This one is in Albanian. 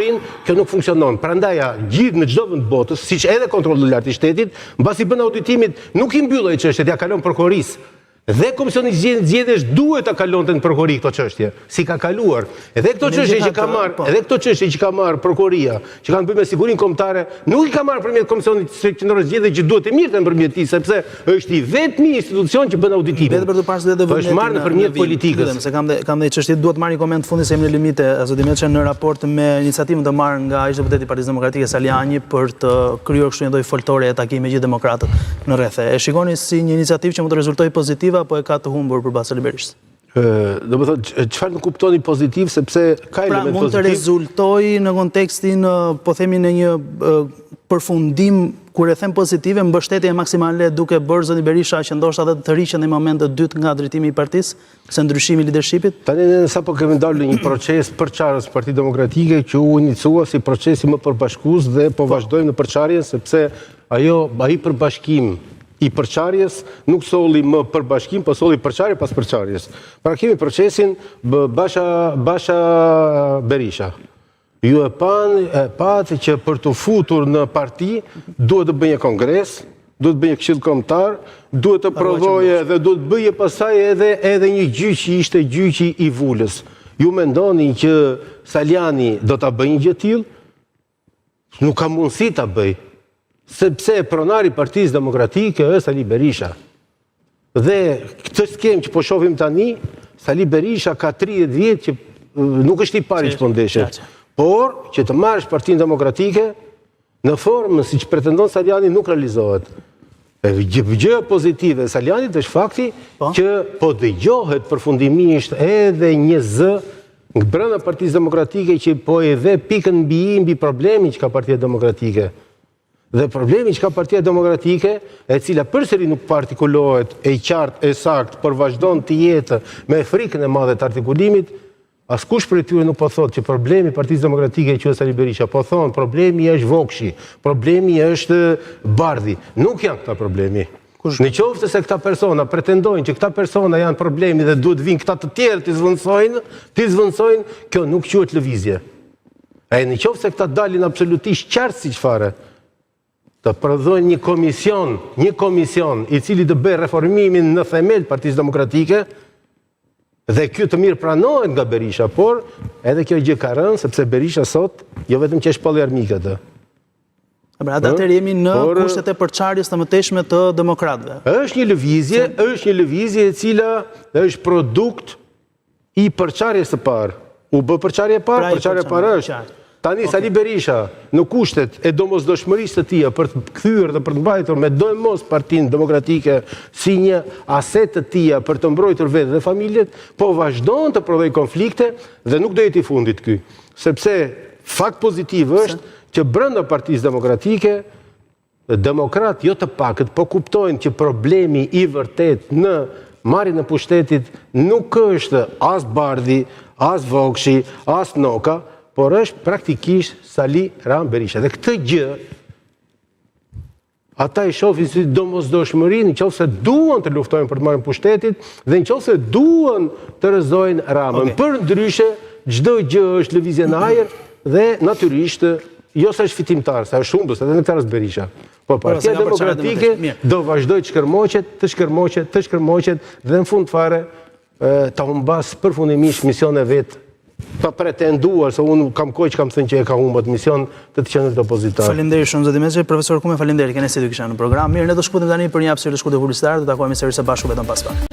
prokurorinë, kjo nuk funksionon. Prandaj gjithë në çdo vend të botës, siç edhe Kontrolli i Lartë i Shtetit, mbasi bën auditimin, nuk i mbyll ai çështjet, ia kalon prokurorisë. Dhe Komisioni i Zgjedhjes duhet ta kalonte në prokurori këto çështje, s'i ka kaluar. Edhe këto çështje që ka marrë, po. edhe këto çështje që ka marrë prokuroria, që kanë të bëjnë me sigurinë kombëtare, nuk i ka marrë nëpërmjet Komisionit Qendror të Zgjedhjeve që duhet të merrte nëpërmjet tij, sepse është i vetmi institucion që bën auditimin. Vetëm për të pasur edhe po vullnetin. Është marrë nëpërmjet politikës. Se kam dhe kam dhe çështje, dua të marr një koment të fundit se jemi në limite, zoti Meçe, në raport me iniciativën të marrë nga ish deputeti i Partisë Demokratike Salianji për të krijuar kështu një lloj foltore e takimi me gjithë demokratët në rrethe. E shikoni si një iniciativë që mund të rezultojë pozitive apo e ka të humbur përballë Sali Berishës? Domethënë, çfarë nuk kuptoni pozitiv, sepse ka pra, element pozitiv? Pra, mund të rezultojë në kontekstin, po themi në një përfundim, kur e them pozitive, mbështetje maksimale duke bërë zoti Berisha që ndoshta edhe të tërhiqet në një moment të dytë nga drejtimi i partisë, se ndryshimi i leadershipit? Tani ne sapo kemi dalë në një proces përçarës në Partinë Demokratike që u iniciua si procesi më përbashkues dhe po, po. vazhdojmë në përçarjen sepse ajo ai përbashkim i përçarjes nuk solli më përbashkim, po solli përçarje pas përçarjes. Pra kemi procesin Basha Basha Berisha. Ju e panë, e patë që për t'u futur në parti duhet të bëjë një kongres, duhet të bëjë një këshill kombëtar, duhet të prodhojë dhe duhet të bëjë pastaj edhe edhe një gjyq që ishte gjyqi i vulës. Ju mendoni që Salianji do ta bëjë një gjë të tillë? Nuk ka mundësi ta bëjë, sepse pronari i Partisë Demokratike është Sali Berisha. Dhe këtë skemë që po shohim tani, Sali Berisha ka 30 vjet që nuk është i pari që po ndeshet. Por që të marrësh Partinë Demokratike në formën siç pretendon Salianji nuk realizohet. Gjë pozitive e Salianjit është fakti po. që po dëgjohet përfundimisht edhe një zë nga brenda Partisë Demokratike që po e vë pikën mbi i mbi problemin që ka Partia Demokratike. Dhe problemi që ka Partia Demokratike, e cila përsëri nuk po artikulohet e qartë e saktë, por vazhdon të jetë me frikën e madhe të artikulimit, Askush prej tyre nuk po thotë që problemi i Partisë Demokratike quhet Sali Berisha, po thonë problemi është Vokshi, problemi është Bardhi. Nuk janë këta problemi. Kush... Në qoftë se këta persona pretendojnë që këta persona janë problemi dhe duhet vijnë këta të tjerë t'i zvendësojnë, t'i zvendësojnë, kjo nuk quhet lëvizje. E në qoftë se këta dalin absolutisht qartësisht fare, të prodhojnë një komision, një komision i cili të bëjë reformimin në themel të Partisë Demokratike dhe kjo të mirëpranohet nga Berisha, por edhe kjo gjë ka rënë sepse Berisha sot jo vetëm që e shpalli armik atë. Pra, atëherë jemi në por, kushtet e përçarjes të mëtejshme të demokratëve. Është një lëvizje, është një lëvizje e cila është produkt I përçarjes së parë. U bë përçarje e parë, pra, përçarje e parë është. Tani Sali Berisha, në kushtet e domosdoshmërisë së tija për të kthyer dhe për të mbajtur me doemos Partinë Demokratike si një aset të tija për të mbrojtur veten dhe familjet, po vazhdon të prodhojë konflikte dhe nuk do jetë i fundit ky. Sepse fakt pozitiv është që brenda Partisë Demokratike Demokratë jo të pakët po kuptojnë që problemi i vërtetë në marrjen e pushtetit nuk është as Bardhi, as Vokshi, as Noka, por është praktikisht Sali Ram Berisha. Dhe këtë gjë ata e shohin si domosdoshmëri në qoftë se duan të luftojnë për të marrë pushtetit dhe në qoftë se duan të rrëzojnë Ramën. Okay. Përndryshe, çdo gjë është lëvizje në ajër dhe natyrisht Jo se është fitimtar, se është humbës, edhe në këtë rast Berisha. Po, po Partia Demokratike do vazhdojë të shkërmoqet, të shkërmoqet, të shkërmoqet dhe në fund fare ta humbasë përfundimisht misionin e vet të pretenduar, se unë kam kohë që kam thënë që e ka humbur atë mision të të qenurit opozitar. Faleminderit shumë zoti Meçe, profesor Kume, faleminderit, kënaqësi t'ju kisha në program. Mirë, ne do shkëputemi tani për një hapësirë të shkurtër publicitare, do takohemi sërish së bashku vetëm pas pak.